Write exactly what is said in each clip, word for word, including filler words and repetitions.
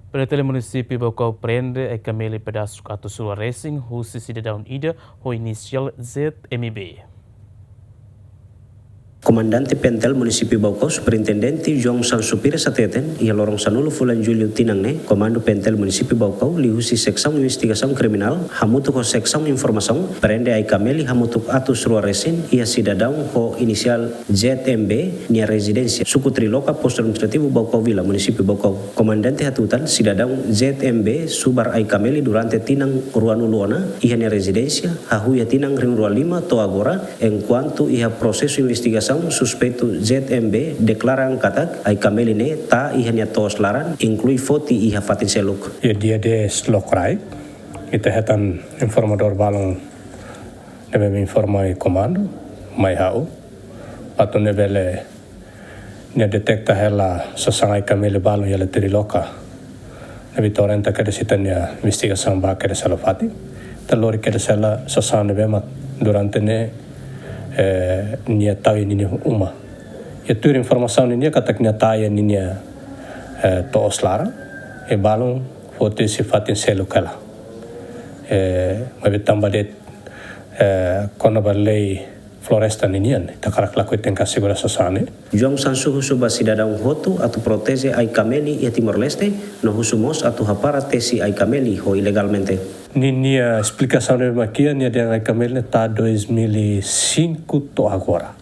PNTL Munisípiu Baucau prende ai-kameli pedasuk atus rua resin husi sidadaun ida ho inisiál Z M B. Komandante PNTL Munisípiu Baucau, Superintendente João Sansu Pires hateten, iha loron sanulu fulan Jullu tinan ne'e, Komandu PNTL Munisípiu Baucau, liuhusi Seksaun Investigasaun Kriminál, hamutuk ho Seksaun Informasaun, prende ai-kameli hamutuk atus rua resin, iha sidadaun ho inisiál Z M B, nia rezidénsia, Suku Triloka, Postu Administrativu Baucau Vila, Munisípiu Baucau. Komandante hatutan, sidadaun Z M B subar ai-kameli durante tinan ruanulu ona, iha nia rezidénsia, hahú iha tinan rihun rua lima to'o agora, enkuantu iha prosesu investigasaun, suspeitu Z M B deklara katak ai-kameli ne'e tama iha nia to'os laran, inklui foti iha fatin seluk. Iha dia dez lokraik, ita hetan informadór balun ne'ebé informa Komandu mai ha'u, atu nune'e bele nia deteta hela sasán ai-kameli balun iha Triloka. Ne'ebé ita orienta kedas ita-nia investigasaun ba kedas hela fatin. Ita lori kedas hela sasán ne'ebé mak durante ne'e, eh, nia tau iha ninia uma. Iha tuir informasaun nian katak nia tama iha ninia, eh, to'os laran, i balun foti husi fatin seluk hela. Eh, maibé tanba de'it, eh, kona-ba lei floresta ninian, ita hakarak lakohi tenke asegura sasán ne'e. João Sansu husu ba sidadaun hotu atu proteje ai-kameli iha Timor-Leste, no husu mós atu hapara tesi ai-kameli ho ilegalmente. Ninia esplikasaun ne'ebé mak iha, nia dehan ai-kameli ne'e tama dois mil e cinco to'o agora.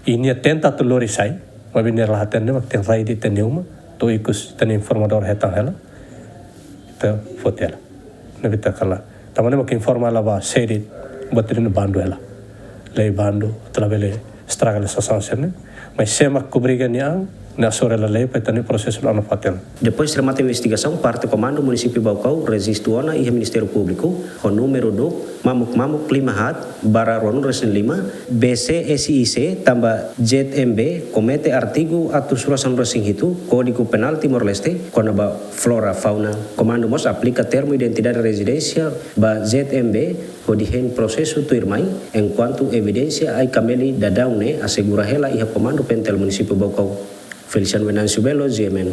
I nia tenta atu lori sai, maibé nia la hatene mak iha rai de'it ita-nia uma, to'o ikus ita-nia informadór hetan hela, ita foti hela. Ne'ebé ita kala. Tanba ne'e mak informa hela ba sé de'it, buat ida-ne'e bandu hela. Lei bandu, atu labele estraga hela sasán sira-ne'e. Maibé sé mak obriga nia an, nia hasoru hela lei, para ita-nia prosesu la'o nafatin. Depois remata investigasaun, parte Komandu Munisípiu Baucau rejistu ona iha Ministériu Públiku, ho númeru duk mamuk mamuk lima haat barra ruanulu resin lima, B C S I C, tanba Z M B komete artigu atus rua sanulu resin hitu Kódigu Penál Timor-Leste, kona-ba flora fauna. Komandu mós aplika termu identidade rezidénsia ba Z M B, hodi hein prosesu tuirmai, enkuantu evidénsia ai-kameli daudaun ne'e asegura hela iha Komandu PNTL Munisípiu Baucau. Feliciano Venâncio Belo, G M N.